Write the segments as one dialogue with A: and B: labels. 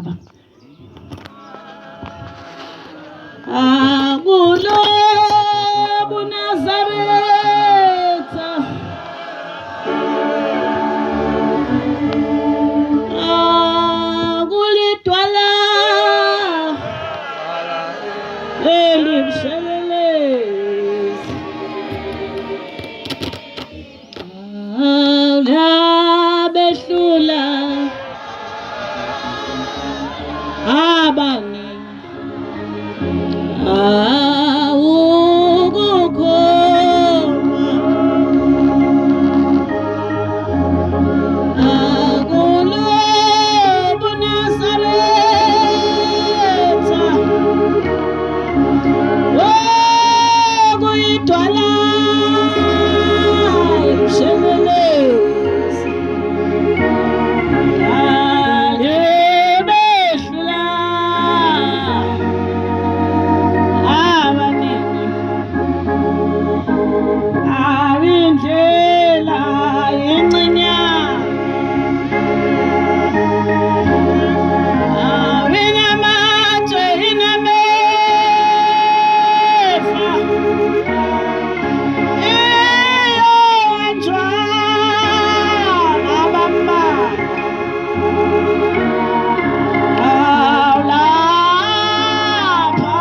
A: baba. Akulo buNazaretha akulidwala elimshelelezi Abehlula abaningi awukukholwa akulobu Nazaretha okuyidwala emshemelezi alebehlula abaningi abindlela incinyana Awinamatshe inameva iyohanjwa ngabambalwa. Awulapha,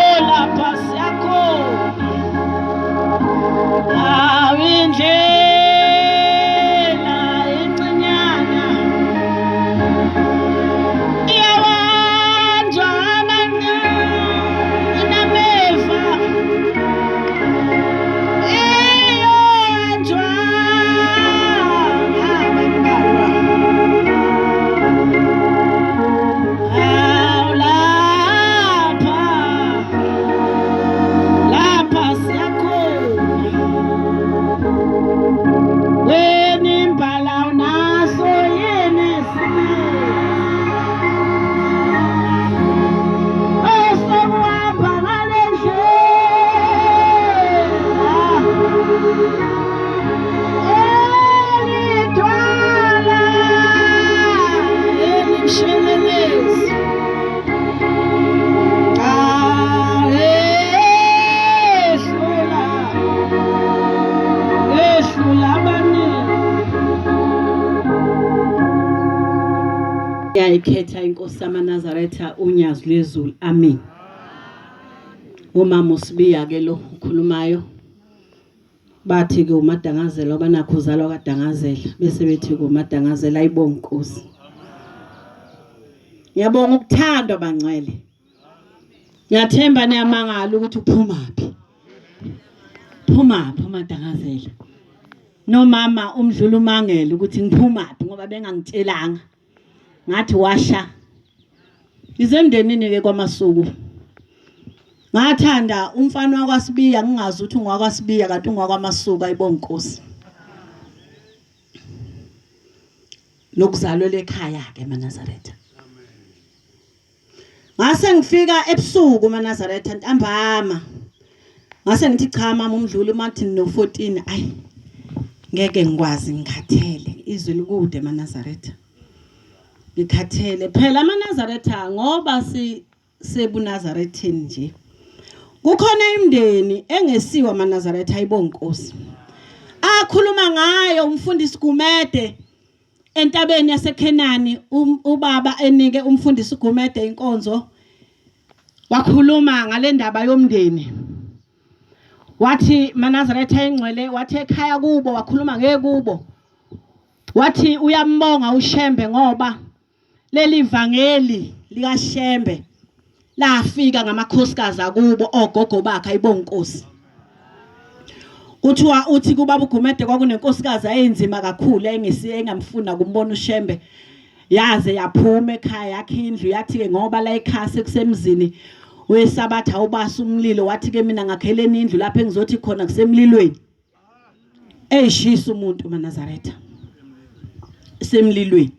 A: olapha siyakhona. Awindlela incinyana iyabanjwa inameva iyohanjwa ngabambalwa. Awulapha, lapha siyakhona. Wena imbala unaso yini isibindi esokuhamba ngale ndlela elidwala elimshelelezi ehlula ehlula abaningi. Yayikhetha inkosi yamaNazaretha uNyazi lwezulu. Amen. Umama uSibiya ke lo ukhulumayo. Bathi ke uMadangazela abanakho uzalwa kaDangazela bese bethi ke uMadangazela ayibonga inkosi. Ngiyabonga ukuthandwa bangcwele. Ngiyathemba niyamangala ukuthi uphumaphi. Phumaphi uMadangazela. Nomama umdlula umangele ukuthi ngiphumaphi ngoba bengangitshelanga. Ngathi washa. Ngizemndenini ke kwaMasuku. Ngathanda umfana wakwaSibiya ngingazi ukuthi ungwakwaSibiya kanti ungwakwaMasuku ayibonga inkosi. Nokuzalwela ekhaya ke emaNazaretha. Ngase ngifika ebusuku maNazaretha ntambama. Ngase ngithi cha mama umdluli umathi no 14 ayi ngeke ngikwazi ngikhathele izwi likude maNazaretha. Ngikhathele phela amaNazaretha ngoba si sebuNazaretheni nje. Kukhona imndeni engesiwa amaNazaretha ayibonkosi. Akhuluma ngayo umfundisi Gumede entabeni yaseKhenani um, ubaba enike umfundisi uGumede inkonzo wakhuluma ngale ndaba yomndeni wathi maNazaretha engcwele wathi ekhaya kubo wakhuluma ngekubo wathi uyambonga uShembe ngoba leli vangeli likaShembe lafika ngamakhosikazi akubo ogogo bakhe ayibonkosi kuthiwa uthi kubaba uGumede kwakunenkosikazi ayenzima kakhulu engisi engamfuna kumbona uShembe yaze yaphuma ekhaya yakhe indlu yathi ke ngoba la ekhaya sekusemzini wesabatha ubasa umlilo wathi ke mina ngakheleni indlu lapho engizothi khona kusemlilweni eyishisa umuntu maNazaretha semlilweni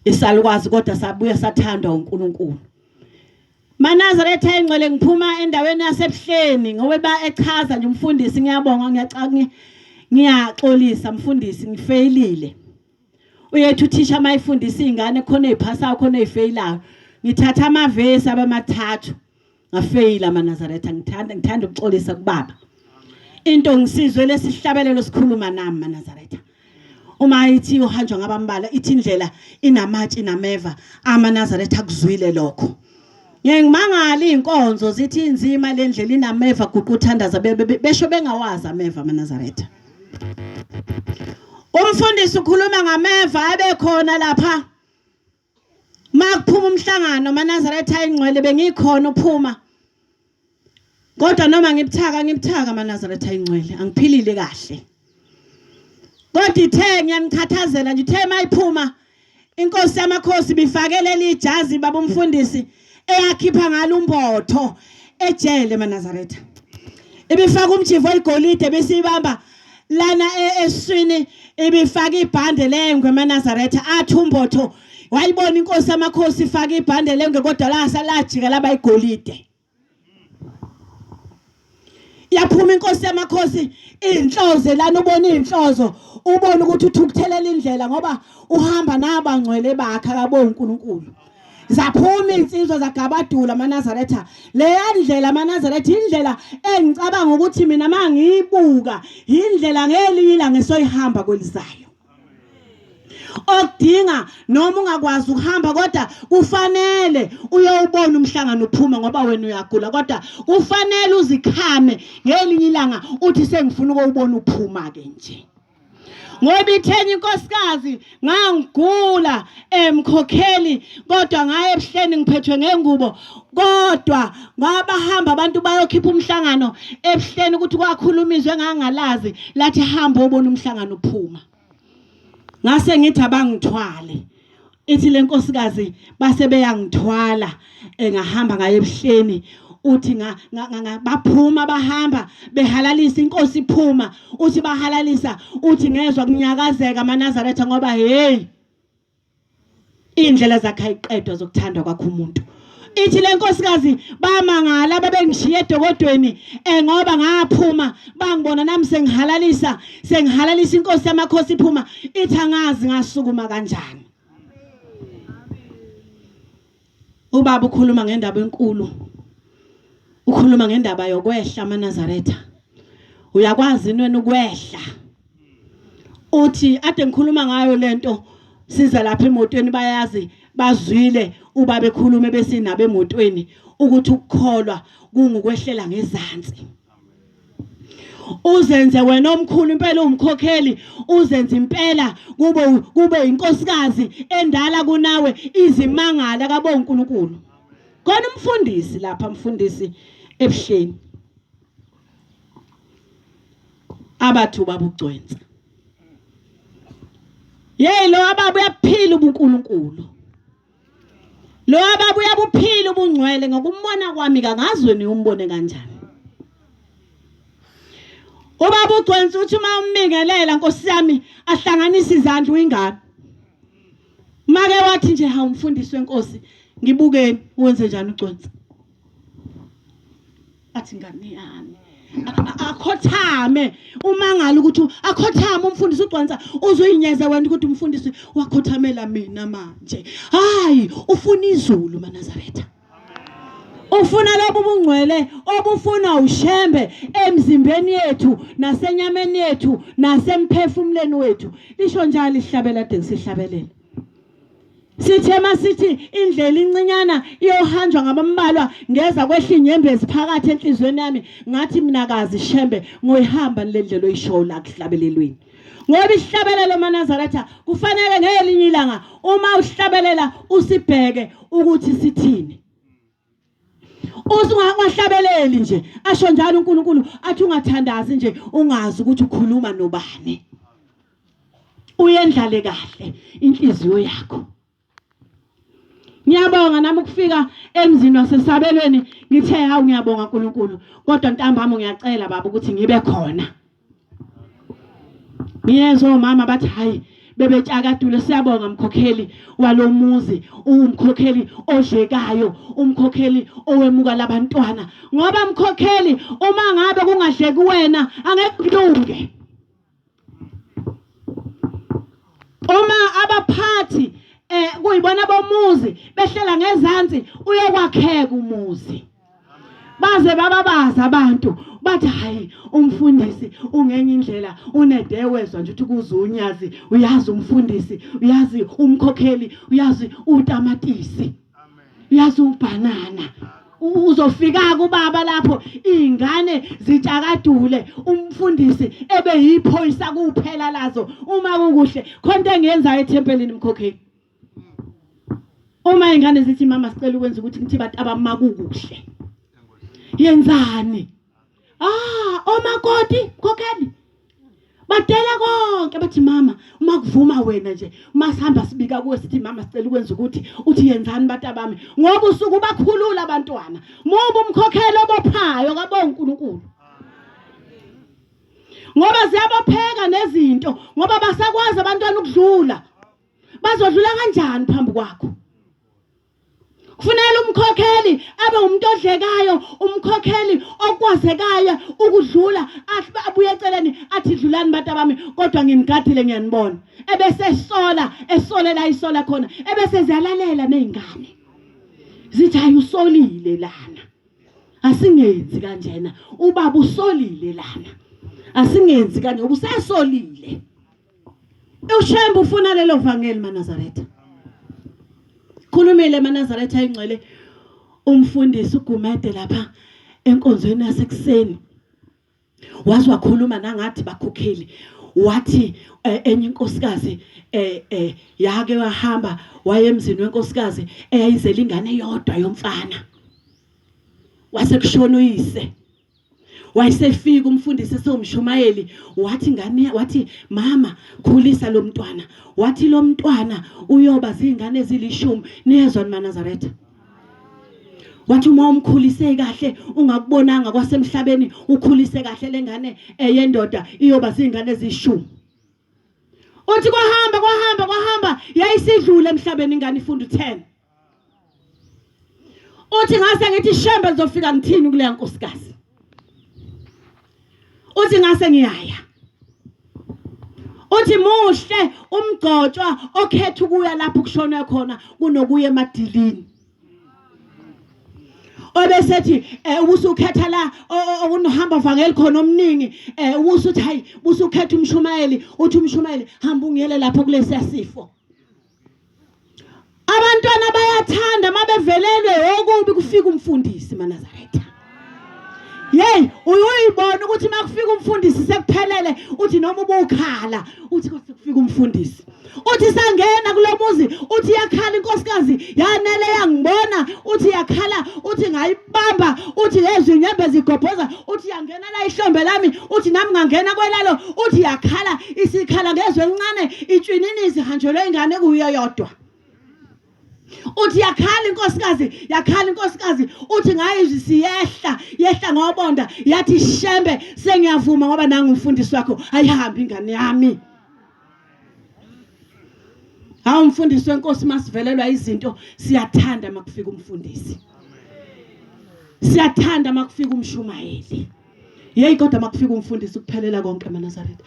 A: isalukwazi kodwa sabuya sathandwa uNkulunkulu MaNazaretha engcwele ngiphuma endaweni yasebuhleni ngoba ba echaza nje umfundisi ngiyabonga ngiyaxolisa mfundisi ngifeyilile. Uyethu uthisha mayifundisa izingane khona eziphasayo khona ezifeyilayo. Ngithatha amavesi abamathathu ngafeyila amaNazaretha ngithanda ngithanda ukuxolisa kubaba. Into ngisizwe lesihlabelelo sikhuluma nami maNazaretha. Uma ithi uhanjwa ngabambala ithi indlela inamatshe inameva amaNazaretha akuzwile lokho. Ngeke ngimangale izinkonzo zithi inzima le ndlela inameva guqa uthandaza besho bengawazi ameva amaNazaretha. Umfundisi ukhuluma ngameva abekhona lapha. Makuphuma umhlangano amaNazaretha ayingcwele bengikhona uphuma. Kodwa noma ngibuthaka ngibuthaka amaNazaretha ayingcwele angiphilile kahle. Kodwa ithe ngiyanichathazela nje ithe mayiphuma inkosi yamakhosi bifake leli jazi baba umfundisi eyakhipha ngalo umbotho ejele emaNazaretha. Ibifaka umjivo oyigolide bese ibamba lana e, eswini ibifaka ibhande lengwe emaNazaretha athi umbotho wayibona inkosi yamakhosi ifaka ibhande lengwe kodwa lasa lajika laba igolide. Yaphuma inkosi yamakhosi inhloze lana ubona inhlozo ubona ukuthi uthukuthelela indlela ngoba uhamba nabangcwele bakhe akabo uNkulunkulu. Zaphuma insizwa zagabadula amaNazaretha. Leya ndlela amaNazaretha indlela engicabanga ukuthi mina mangiyibuka indlela ngelinye ilanga esoyihamba kwelizayo. Okudinga noma ungakwazi ukuhamba kodwa kufanele uyowubona umhlangano uphuma ngoba wena uyagula kodwa kufanele uzikhame ngelinye ilanga uthi sengifuna ukowubona uphuma ke nje. Ngoba ithenye inkosikazi ngangigula emkhokheli kodwa ngaye ebuhleni ngiphethwe ngengubo kodwa ngabahamba abantu bayokhipha umhlangano ebuhleni ukuthi kwakhuluma izwe engangalazi lathi hamba obona umhlangano uphuma ngase ngithi abangithwale ithi lenkosikazi base beyangithwala engahamba ngaye ebuhleni uthi nga, nga, nga baphuma bahamba behalalisa inkosi iphuma uthi bahalalisa uthi ngezwa kunyakazeka amaNazaretha ngoba hey indlela zakhe ayiqedwa zokuthandwa kwakho umuntu ithi lenkosikazi bamangala babengishiye edokodweni eh ngoba ngaphuma bangibona nami sengihalalisa sengihalalisa inkosi yamakhosi iphuma ithi angazi ngasukuma kanjani ubaba ukhuluma ngendaba enkulu ukhuluma ngendaba yokwehla amaNazaretha uyakwazi wena ukwehla uthi ade ngikhuluma ngayo lento siza lapha emotweni bayazi bazwile uba bekhulume besinabo emotweni ukuthi ukukholwa kungukwehlela ngezansi uzenze wena omkhulu impela umkhokheli uzenze impela kube kube inkosikazi endala kunawe izimangala kabo uNkulunkulu khona umfundisi lapha mfundisi ebuhleni abathi ubaba ugcwensa yey lo ababa uyaphila ubuNkulunkulu lo ababa uyabuphila ubungcwele ngokumbona kwami kangazi wena umbone kanjani ubaba ugcwensa uthi uma umbingelela nkosi yami ahlanganise izandla uyingane make wathi nje hawu mfundisi wenkosi ngibukeni wenze njani ugcwensa athi ngane yami akhothame umangala ukuthi akhothame umfundisi ugcwansa uzuyinyeza wena ukuthi umfundisi wakhothamela mina manje hayi ufuna izulu manazaretha ufuna lobu bungcwele obufuna ushembe emzimbeni yethu nasenyameni yethu nasemphefumulweni wethu lisho njalo ihlabela ade ngisihlabelela Sithe masithi indlela incinyana iyohanjwa ngabambalwa ngeza kwehla inyembezi phakathi enhlizweni yami ngathi mina kazi shembe ngoyihamba le ndlela oyishoyo la kuhlabelelweni ngoba isihlabelelo maNazaretha kufanele ngelinye ilanga uma uhlabelela usibheke ukuthi sithini Usungahlabeleli nje asho njalo uNkulunkulu athi ungathandazi nje ungazi ukuthi ukhuluma nobani. Uyendlale kahle inhliziyo yakho. Ngiyabonga nami ukufika emzini wasesabelweni ngithe hawu ngiyabonga uNkulunkulu kodwa ntambama ngiyacela baba ukuthi ngibe khona. Ngiyezwa omama bathi hayi bebetshakadule siyabonga mkhokheli walomuzi uwumkhokheli odlekayo umkhokheli owemuka labantwana ngoba mkhokheli uma ngabe kungadleki wena angeke kulunge. Uma abaphathi kuyibona bomuzi behlela ngezansi uyokwakheka umuzi. Baze bababaza abantu bathi hayi umfundisi ungenye indlela unedewezwa nje uthi kuze unyazi uyazi umfundisi uyazi umkhokheli uyazi utamatisi uyazi ubhanana uzofika kubaba lapho izingane zitshakadule umfundisi ebe yiphoyisa kuphela lazo uma kukuhle khonto engiyenzayo ethempelini mkhokheli uma ingane zithi mama sicela ukwenza ukuthi ngithi bantu abamakukuhle yenzani ah omakoti mkhokheli badela konke bathi mama uma kuvuma wena nje uma sihamba sibika kuwe sithi mama sicela ukwenza ukuthi uthi yenzani bantabami ngoba usuke ubakhulula abantwana mubi umkhokhelo obophayo kabo uNkulunkulu ngoba ziyabopheka nezinto ngoba basakwazi abantwana ukudlula bazodlula kanjani phambi kwakho Kufuneka umkhokheli abe umuntu odlekayo, umkhokheli okwazekayo ukudlula, abuye eceleni athi dlulani bantu abami kodwa nginigadile ngiyanibona. Ebese esola, esolela isola khona, ebese ziyalalela nezingane. Zithi hayi usolile lana. Asingenzi kanjena. Ubaba usolile lana. Asingenzi kanje ngoba usesolile. UShembe ufuna lelo vangeli maNazaretha. Khulumile maNazaretha ingcwele umfundisi uGumede lapha enkonzweni yasekuseni. Waze wakhuluma nangathi bakhokheli wathi enye inkosikazi yake wahamba waye emzini wenkosikazi eyayizele ingane eyodwa yomfana. Wase kushona uyise. Wayesefika umfundisi esewumshumayeli wathi ngane wathi mama khulisa lo mntwana wathi lo mntwana uyoba zingane ezilishumi niyezwa maNazaretha wathi uma umkhulise kahle ungakubonanga kwasemhlabeni ukhulise kahle lengane eyendoda iyoba zingane ezishumi uthi kwahamba kwahamba kwahamba yayisidlule emhlabeni ingane ifunda u10 uthi ngase ngithi shembe ngizofika ngithini kuleya nkosikazi uthi ngase ngiyaya uthi muhle umgcotshwa okhetha ukuya lapho kushonwe khona kunokuya emadilini obesethi ubusukhetha la okunohamba vangeli khona omningi ubusuthi hayi busukhetha umshumayeli uthi umshumayeli hamba ungiyele lapho kulesiya sifo Abantwana bayathanda mabevelelwe okubi kufika umfundisi maNazaretha. Yey uyuyibona ukuthi makufika umfundisi sekuphelele uthi noma ubukhala uthi kufika umfundisi. Uthi sangena kulomuzi uthi yakhala inkosikazi yanele yangibona uthi yakhala uthi ngayibamba uthi lezi inyembezi igobhoza uthi yangena la ihlombe lami uthi nami ngangena kwelalo uthi yakhala isikhala ngezwe elincane itshwininizi hanjelwe ingane kuyo yodwa uthi yakhala inkosikazi yakhala inkosikazi uthi ngayizwi siyehla yehla ngobonda yathi shembe sengiyavuma ngoba nangu umfundisi wakho ayihambi ingane yami Hawu umfundisi wenkosi masivelelwa izinto siyathanda makufika umfundisi. Siyathanda makufika umshumayeli. Yeyi kodwa makufika umfundisi kuphelela konke emaNazaretha.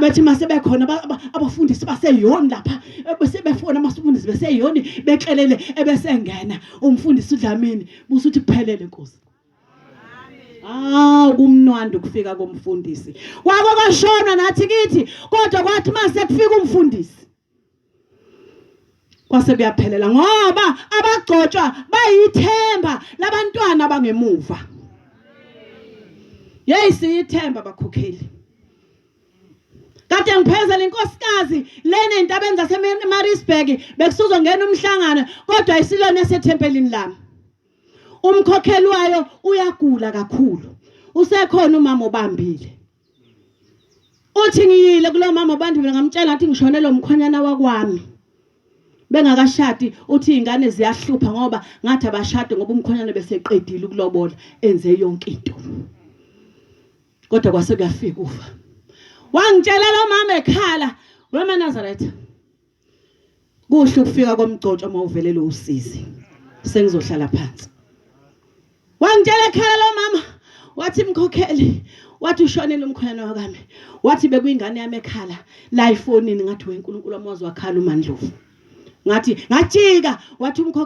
A: Bethi mase bekhona abafundisi baseyoni lapha bese befona abafundisi beseyoni beklelele ebesengena umfundisi uDlamini busuthi kuphelele Nkosi. Ah kumnwanda ukufika komfundisi. Kwako kwashona nathi kithi kodwa kwathi mase kufika umfundisi kwase kuyaphelela ngoba abagcotshwa bayithemba labantwana abangemuva. Yeyi siyithemba bakhokheli. Kade ngiphezela inkosikazi lena entabeni zaseMaritzburg bekusuzongena umhlangano kodwa isilwane esethempelini lami. Umkhokheli wayo uyagula kakhulu. Usekhona umama obambile. Uthi ngiyile kulo mama obambile ngamtshela ngathi ngishonele umkhonyana wakwami. Bengakashadi uthi izingane ziyahlupha ngoba ngathi abashade ngoba umkhonyana beseqedile ukulobola enze yonke into. Kodwa kwase kuyafika ufa. Wangitshela lo mama ekhala wemaNazaretha. Kuhle ukufika komgcotshwa uma uvelelwe usizi. Sengizohlala phansi. Wangitshela ekhala lo mama wathi mkhokheli Wathi ushonele umkhwenyana wakami. Wathi bekuyingane yami ekhala la efonini. Ngathi, weNkulunkulu wami, waze wakhala uMandlovu. Ngathi ngajika, wathi umkhokha